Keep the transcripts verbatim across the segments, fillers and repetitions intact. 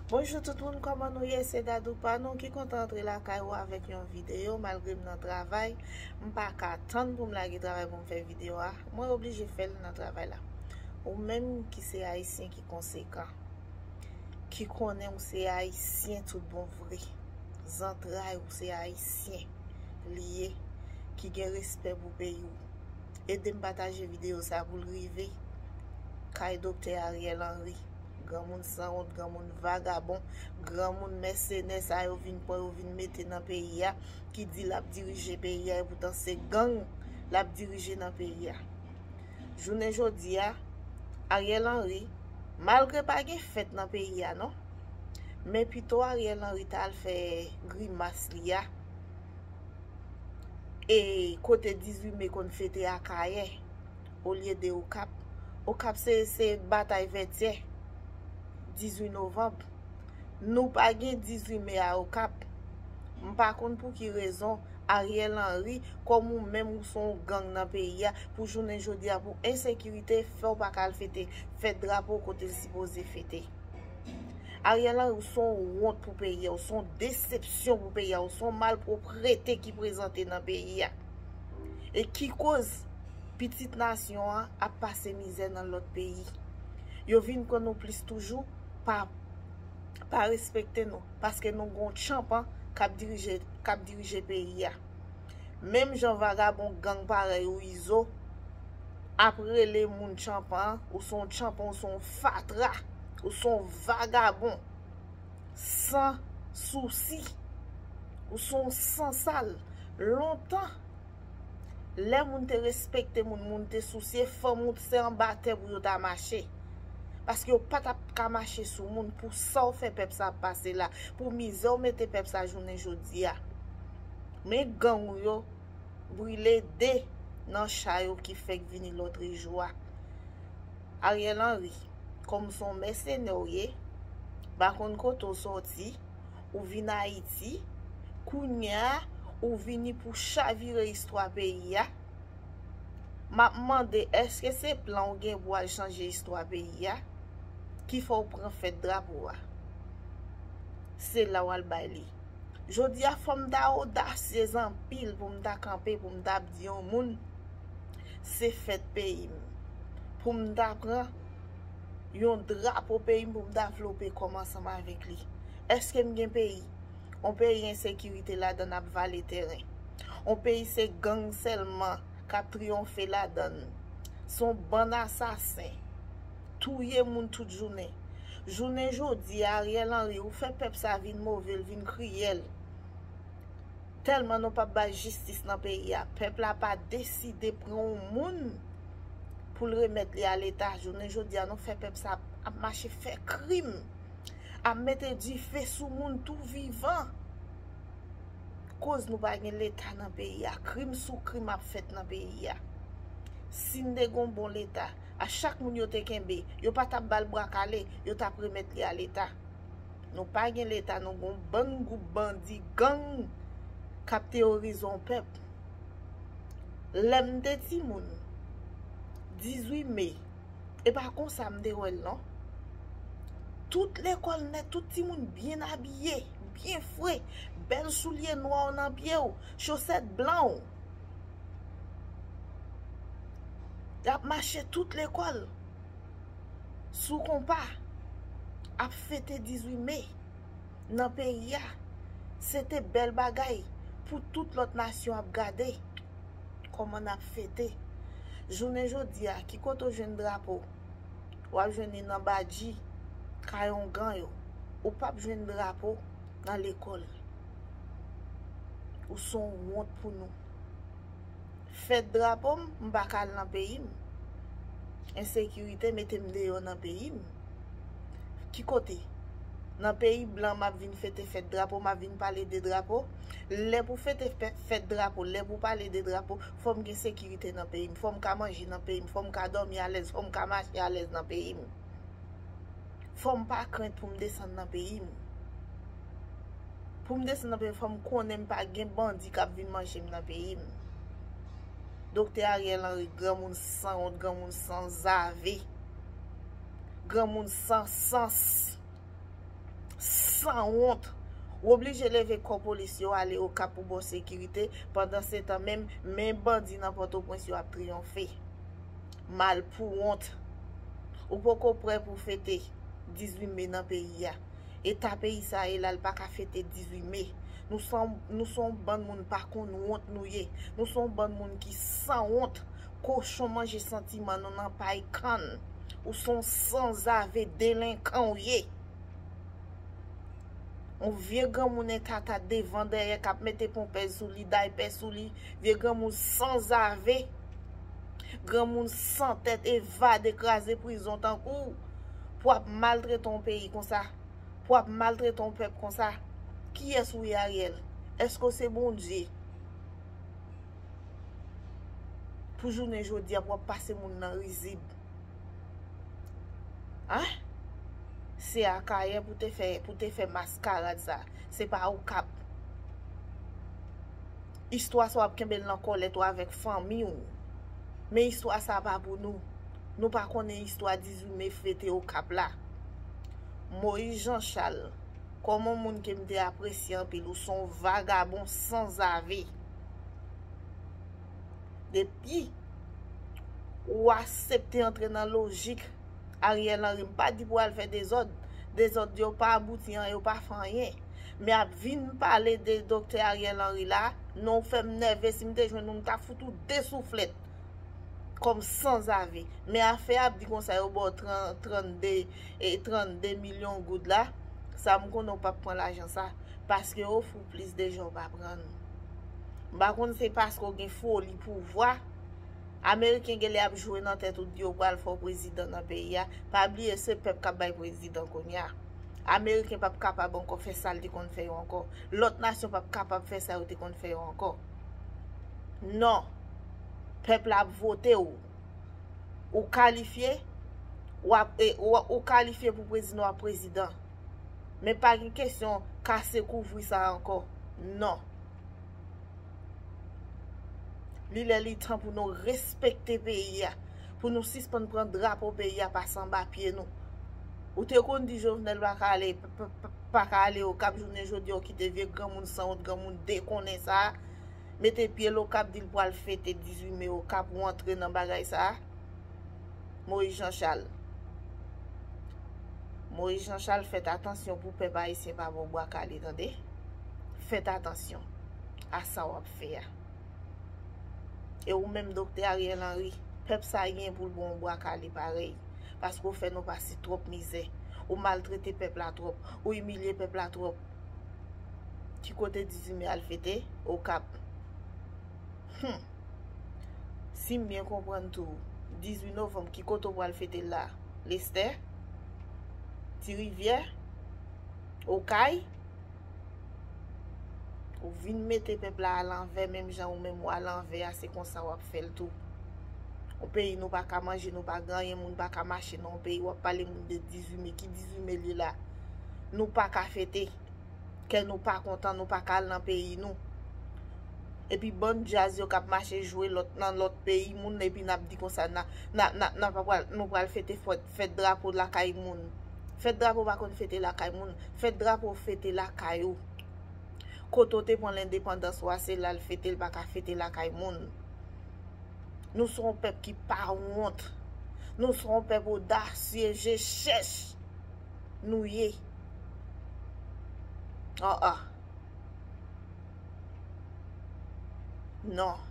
Bonjou tout moun, kòman nou ye? Se Dadou pa nou ki kontan antre lakay ou avèk yon videyo. Malgre m nan travay, m pa ka tann pou m lage travay pou m fè videyo a. Mwen oblije fè l nan travay la. Ou menm ki se ayisyen ki konsekan, ki konnen ou se ayisyen tout bon vre, zantray ou se ayisyen li ye, ki gen respè pou peyi w, ede m pataje videyo sa pou l rive kay Doktè Ariel Henry. Granmoun sanwont, granmoun vagabon, granmoun mèsenè sa yo vin pran, yo vin mete nan peyi a, ki di l ap dirije peyi a, epoutan se gang l ap dirije nan peyi a. Jounen jodi a, Ariel Henry, malgre pa gen fèt nan peyi a non, men pito Ariel Henry ta al fè grimas li a, e kote dizuit me konn fete Akayè, olye de Okap. Okap se, se batay Vètyè, dizuit novanm. Nou pa gen dizuit me a Okap. M pa konn pou ki rezon Ariel Henry, kòm ou menm ou se yon gang nan peyi a, pou jounen jodi a, pou ensekirite, fè w pa ka al fete fèt drapo kote l sipoze fete. Ariel Henry, ou se yon wont pou peyi a, ou se yon desepsyon pou peyi a, ou se yon malpwoprete ki prezante nan peyi a. E ki koz pitit nasyon an ap pase mizè nan lòt peyi. Yo vin pran nou plis toujou pa, pa respekte nou, paske nou gon tchanpan k ap dirije, k ap dirije peyi a. Menm jan vagabon gang parèy ou Izo ap rele moun tchanpan, ou se yon tchanpan, ou se yon fatra, ou se yon vagabon san sousi, ou se yon sansal. Lontan, lè moun te respekte moun, moun te sousye, fanm ou se anba tè pou yo ta mache. Paske yo pa t ap ka mache sou moun pou sa w fè pèp sa ap pase la, pou mizè w mete pèp sa jounen jodi a. Men gang ou yo brile de nan cha yo ki fèk vini lòtrejou a. Ariel Henry, kòm se yon mèsenè w ye, m pa konn kote w sòti, ou vin Ayiti, kounye a, ou vini pou chavire istwa peyi a. M ap mande, èske se plan w gen pou al chanje istwa peyi a ki fè w pran fèt drapo a? Se la w al bay li. Jodi a, fò m ta odasyez anpil pou m ta kanpe, pou m ta ap di yon moun, se fèt peyi m. Pou m ta pran yon drapo peyi m, pou m ta vlope kò m ansanm avèk li. Èske m gen peyi? Yon peyi ensekirite ladan n ap vale teren. Yon peyi se gang sèlman k ap triyonfe ladan l. Se yon bann asasen. Touye moun tout jounen. Jounen jodi a, Ariel Henry, ou fè pèp sa vin move, l vin kriyèl. Tèlman nou p ap bay jistis nan peyi a, pèp la pa deside pran yon moun pou l remèt li a Leta. Jounen jodi a, nou fè pèp sa ap, ap mache fè krim, ap mete dife sou moun tou vivan. Koz nou pa gen Leta nan peyi a, krim sou krim ap fèt nan peyi a. Si n te gen yon bon Leta, a chak moun yo te kenbe, yo pa t ap ba l bra kale, yo t ap remèt li a Leta. Nou pa gen Leta, nou gen yon bann gwoup bandi gang k ap teworize yon pèp. Lè m te timoun, dizuit me, e pa konsa m te wè l non. Tout lekòl nèt, tout timoun byen abiye, byen fre, bèl soulye nwa w nan pye w, chosèt blan w. Y ap mache tout lekòl sou konpa, ap fete dizuit me nan peyi a. Se te bèl bagay pou tout lòt nasyon ap gade kòman n ap fete. Jounen jodi a, ki kote w jwenn drapo? W ap jwenn li nan badji, kay ongan yo. Ou p ap jwenn drapo nan lekòl. Ou se yon wont pou nou. Fèt drapo m, m pa ka al nan peyi m. Ensekirite mete m deyò nan peyi m. Ki kote? Nan peyi blan m ap vin fete fèt drapo, m ap vin pale de drapo. Lè pou fete fè-, fèt drapo, lè pou pale de drapo, fò m gen sekirite nan peyi m, fò m ka manje nan peyi m, fò m ka dòmi alèz, fò m ka mache alèz nan peyi m. Fò m pa krent pou m desann nan peyi m. Pou m desann nan peyi m, fò m konnen m pa gen bandi k ap vin manje m nan peyi m. Doktè Ariel Henry, granmoun sanwont, granmoun sanzave, granmoun san sans, sanwont. Ou oblije leve kò polis yo ale Okap pou ba w sekirite, pandan se tan menm, men bandi nan Pòtoprens yo ap triyonfe. Malpouwont. Ou poko prè pou fete dizuit me nan peyi a. Eta peyi sa ye la, l pa ka fete dizuit me. Nou se yon, nou se yon bann moun pa konn wont nou ye. Nou se yon bann moun ki sanwont. Kochon manje santiman nou nan pay kann. Ou se yon sanzave, delenkan w ye. Yon vye granmoun entata devan dèyè k ap mete ponpèz sou li, daypè sou li. Vye granmoun sanzave. Granmoun san tèt, evade, kraze prizon tankou w. Pou w ap maltrete yon peyi konsa. Pou w ap maltrete yon pèp konsa. Kiyès ou ye, Ariel? Èske w se Bondye? Pou jounen jodi a, pou w ap pase moun nan rizib. Hein? Se Akayè pou te fè, pou te fè maskarad sa. Se pa Okap. Istwa sa w ap kenbe l nan kòlèt ou avèk fanmi w. Men istwa sa pa pou nou. Nou pa konnen istwa dizuit me fete Okap la. Moyiz Janchal, kòm yon moun ke m te apresye anpil, ou se yon vagabon sanzave. Depi ou aksepte antre nan lojik Ariel Henry, m pa di pou al fè dezòd. Dezòd yo pa abouti an, yo pa fè anyen. Men ap vin pale de Doktè Ariel Henry la, non, ou fè m nève, si m te jwenn ou, m ta fout ou de souflèt. Kòm sanzave. Men afè ap di konsa yo ba w trannde, e, trannde milyon goud la, sa m konnen w p ap pran lajan sa. Paske yo ofri w plis deja w pa pran l. M pa konn se paske w gen foli pouvwa. Ameriken genlè ap jwe nan tèt ou, di yo pral fè w prezidan nan peyi a. Pa bliye se pèp k ap bay prezidan kounye a. Ameriken p ap kapab ankò fè sa l te konn fè yo ankò. Lòt nasyon p ap kapab fè sa yo te konn fè yo ankò. Non. Pèp la ap vote w. Ou kalifye, w ap, e, ou, ou kalifye pou prezidan, w ap prezidan. Men pa gen kesyon kase kouvri sa ankò. Non. Li lè li tan pou nou respekte peyi a, pou nou sispann pran drapo peyi a pase anba pye nou. Ou te konn di Jovenel pa ka ale, pa, pa, pa ka ale Okap, jounen jodi a ou kite vye granmoun sanwont, granmoun dekonnen sa a, mete pye l Okap, di l pral fete dizuit me Okap, ou antre nan bagay sa a. Moyiz Janchal. Moyiz Janchal, fèt atansyon pou pèp ayisyen pa ba w bwa kale, tande. Fèt atansyon a sa w ap fè a. E ou menm, Doktè Ariel Henry, pèp sa gen pou l ba w yon bwa kale parèy. Paske w fè nou pase twòp mizè. Ou maltrete pèp la twòp. Ou imilye pèp la twòp. Ki kote dizuit me al fete? Okap. Hmm. Si m byen konprann tou, dizuit novanm, ki kote w pral fete l la? Lestè? Ti Rivyè? Okay? Ou vin mete pèp la alanvè, menm jan ou menm ou alanvè a, se konsa w ap fè l tou. Yon peyi nou pa ka manje, nou pa gen anyen, moun pa ka mache nan yon peyi, w ap pale moun de dizuit me, ki dizuit me li la? Nou pa ka fete. Kè nou pa kontan, nou pa ka al nan peyi nou. Epi bann djaz yo k ap mache jwe lòt nan lòt peyi moun, epi n ap di konsa, n a, n a, n a, n a pa pral, nou pral fete fèt, fèt drapo lakay moun. Fèt drapo pa konn fete lakay moun. Fèt drapo fete lakay ou. Kote w te pran lendepandans ou a, se la l fete, l pa ka fete lakay moun. Nou se yon pèp ki pa wont. Nou se yon pèp odasye, je chèch. Nou ye. Ah, ah. Non.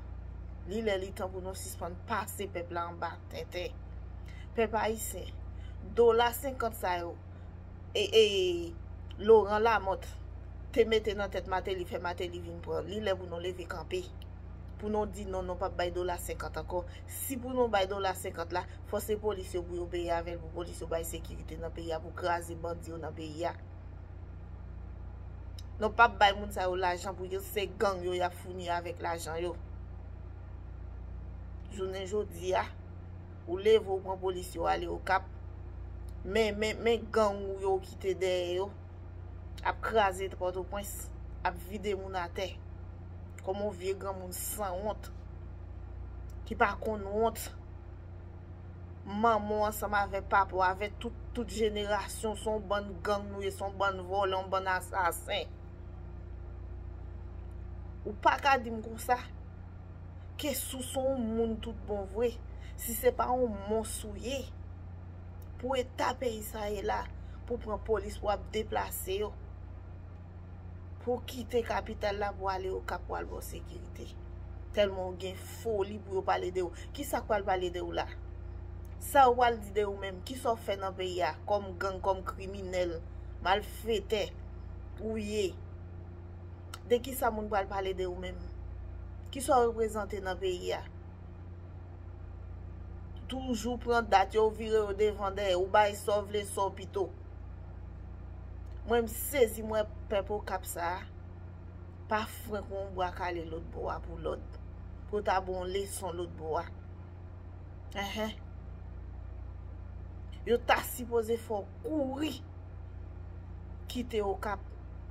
Li lè li tan pou nou sispann pase pèp la anba tenten. Pèp ayisyen, dola senkant sa yo, e, e, Laurent Lamothe te mete nan tèt Martelly, fè Martelly vin pran. Li lè pou nou leve kanpe. Pou nou di non, nou p ap bay dola senkant ankò. Si pou nou bay dola senkant la, fò se polis yo pou yo peye avè l, pou polis yo bay sekirite nan peyi a, pou kraze bandi yo nan peyi a. Nou p ap bay moun sa yo lajan pou yo, se gang yo y ap founi avèk lajan yo. Jounen jodi a, ou leve, ou pran polis yo ale Okap. Men, men, men gang ou yo kite dèyè yo ap kraze Pòtoprens, ap vide moun atè. Kòm yon vye granmoun sanwont, ki pa konn wont. manman w ansanm avè papa w, avè tout, tout jenerasyon, se yon bann gang nou ye, se yon bann vòlè, yon bann asasen. Ou pa ka di m konsa. Ke si w se yon moun tout bon vre, si se pa yon mons ou ye, pou eta peyi sa ye la, pou pran polis pou ap deplase yo, pou kite kapital la pou ale Okap pou al ba w sekirite. Tèlman w gen foli pou yo pale de ou. Kisa k pral pale de ou la? Sa yo pral di de ou menm? Kisa w fè nan peyi a kòm gang, kòm kriminèl, malfetè ou ye? De kisa moun pral pale de ou menm? Kisa w reprezante nan peyi a? Toujou pran dat yo, vire yo devan dèyè, ou bay sa w vle, sa w pito. Mwen m sezi, mwen pèp Okap sa a pa frenk yon bwa kale lòt bò a pou lòd, pou yo ta ba w leson lòt bò a. Enhen. Yo ta sipoze fè w kouri kite Okap,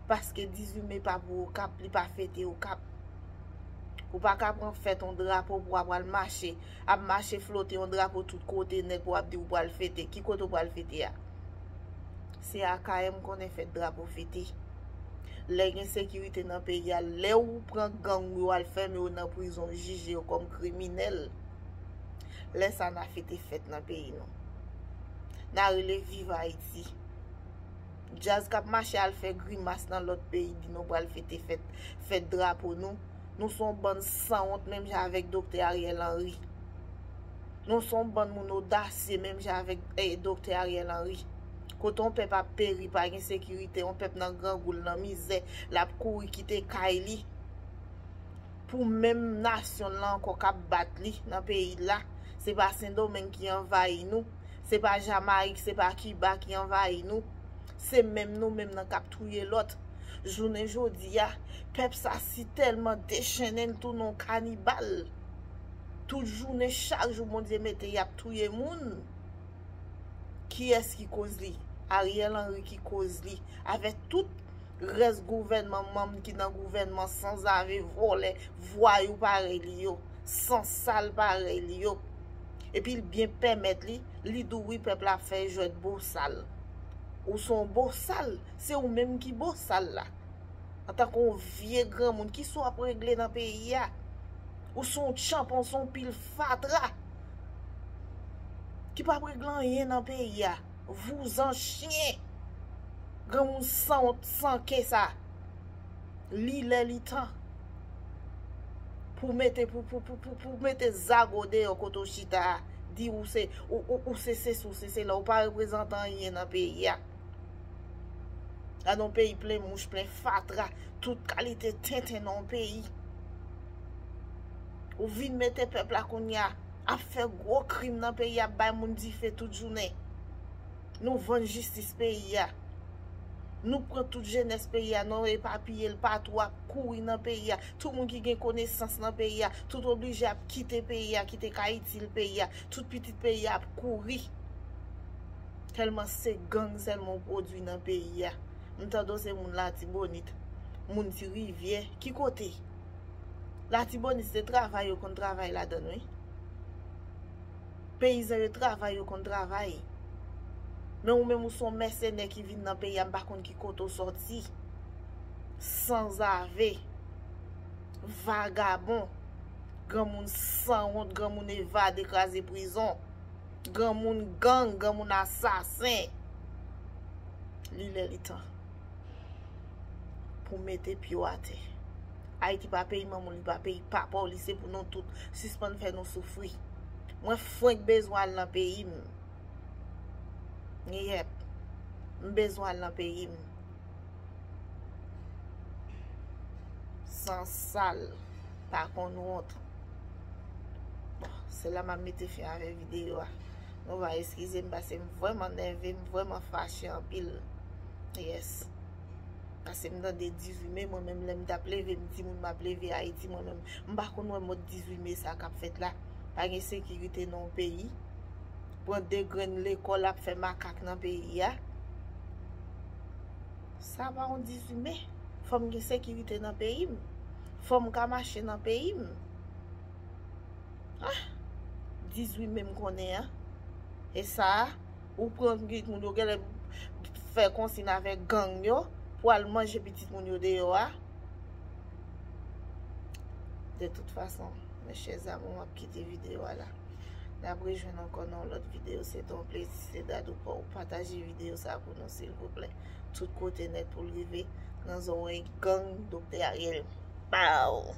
paske dizuit me pa pou Okap, li pa fete Okap. Ou pa ka pran fèt yon drapo pou w ap al mache, ap mache flote yon drapo tout kote nèt pou w ap di w pral fete. Ki kote w pral fete a? Se Akayè m konnen fèt drapo fete. Lè gen sekirite nan peyi a, lè ou pran gang ou yo al fèmen yo nan prizon, jije yo kòm kriminèl, lè sa n a fete fèt nan peyi nou. N a rele Viv Ayiti. Djaz k ap mache al fè grimas nan lòt peyi, di nou pral fete fèt, fèt drapo nou. Nou se yon bann sanwont menm jan avèk Doktè Ariel Henry. Nou se yon bann moun odasye menm jan avèk, eh, Doktè Ariel Henry. Kote yon pèp ap peri, pa gen sekirite, yon pèp nan grangou, l nan mizè, l ap kouri kite kay li pou menm nasyon l lan ankò k ap bat li nan peyi l la. Se pa Sendomeng ki anvayi nou, se pa Jamayik, se pa Kiba ki anvayi nou. Se menm nou menm nan k ap touye lòt. Jounen jodi a, pèp sa si tèlman dechennen l tounen yon kanibal. Tout jounen, chak jou Bondye mete, y ap touye moun. Kiyès ki koz li? Ariel Henry ki koz li. Avèk tout rès gouvènman, manm ki nan gouvènman, sanzave, vòlè, vwayou parèy li yo, sansal parèy li yo. Epi l byen pèmèt li, li di w wi pèp la ap fè jwèt bosal. Ou se yon bosal, se ou menm ki bosal la. Antanke yon vye granmoun, kisa w ap regle nan peyi a? Ou se yon tchanpan, ou se yon pil fatra ki p ap regle anyen nan peyi a. Vouzan chyen. Granmoun sanwont sanke sa. Li lè li tan pou mete, pou, pou, pou, pou, pou mete zago deyò kote w chita a. Di ou se, ou, ou, ou se sesi, ou se sela. Ou pa reprezante anyen nan peyi a. Gade yon peyi plen mouch, plen fatra, tout kalite tenten nan yon peyi. Ou vin mete pèp la kounye a ap fè gwo krim nan peyi a, ap bay moun dife tout jounen. Nou vann jistis peyi a. Nou pran tout jenès peyi a, nou epapiye l patou, ap kouri nan peyi a. Tout moun ki gen konesans nan peyi a, tout oblije ap kite peyi a, kite ka itil peyi a. Tout pitit peyi a ap kouri. Tèlman se gang sèlman w pwodui nan peyi a. M tande w se moun Latibonit, moun Ti Rivyè. Ki kote? Latibonit se travay yo konn travay ladan l, wi. Peyizan yo travay, yo konn travay. Men ou menm ou se yon mèsenè ki vin nan peyi a, m pa konn ki kote w sòti. Sanzave. Vagabon. Granmoun sanwont, granmoun evade, kraze prizon. Granmoun gang, granmoun asasen. Li lè li tan pou mete pye w atè. Ayiti pa peyi manman w, li pa peyi papa w, li se pou nou tout. Sispann fè nou soufri. Mwen frenk bezwen al nan peyi m. Yèp. M bezwen al nan peyi m. Sansal, pa konn wont. Bon, se la m ap mete fen avè videyo a. Nou va eskize m paske m vrèman nève, m vrèman fache anpil. Yes. Paske m tande dizuit me, mwen menm lè m t ap leve, m di moun m ap leve Ayiti, mwen menm, m pa konn wè mòd dizuit me sa k ap fèt la. Pa gen sekirite nan yon peyi. Pran de grenn lekòl ap fè makak nan peyi a. Sa pa yon dizuit me. Fò m gen sekirite nan peyi m. Fò m ka mache nan peyi m. Ah, dizuit me m konnen an. E sa, ou pran pitit moun yo, genlè fè konsin avèk gang yo pou al manje pitit moun yo deyò a. De tout fason, mes chers amours, m ap kite videyo a la. N ap rejwenn ankò nan yon lòt videyo. Se te yon plezi, se Dadou pa w. Pataje videyo sa pou nou, silvouplè. Tout kote nèt pou l rive nan zòrèy gang Doktè Ariel. Pow!